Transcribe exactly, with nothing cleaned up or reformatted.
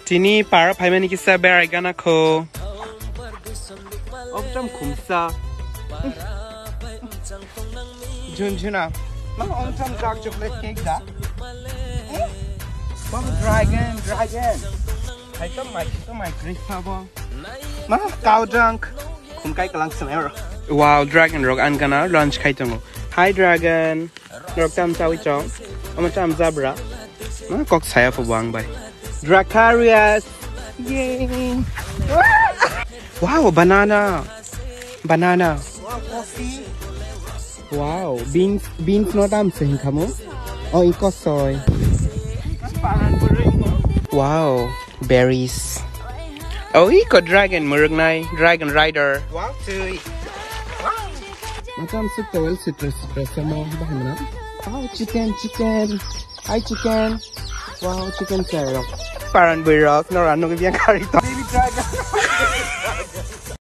Tini paro phaimani kisa berai gana kho. Omcham khumsa. Jun juna. Ma omcham dark chocolate cake da. Bang dragon, dragon. Hai to mai, to mai Krista bo. Ma cow drunk. Khumkai kalang swnai oro. Wow, dragon rok an gana lunch khai tongo. Hi dragon. Rok tam chawi chong. Ama tam zabra. Ma kok saya pho bang bai. Dracarius. Yay. Wow, banana. Banana. Wow, coffee. Wow, beans, beans no tam se hinkamo. Oh, iko soy. Wow, berries. Oh, iko dragon muruknai, dragon rider. Wow, tui. Macam sik towel citrus citrus sama bahmana. Oh, chicken, chicken. Hi, chicken. Wow, chicken saya rok. Paran bui rok, nora nugi biang kari to. Baby dragon.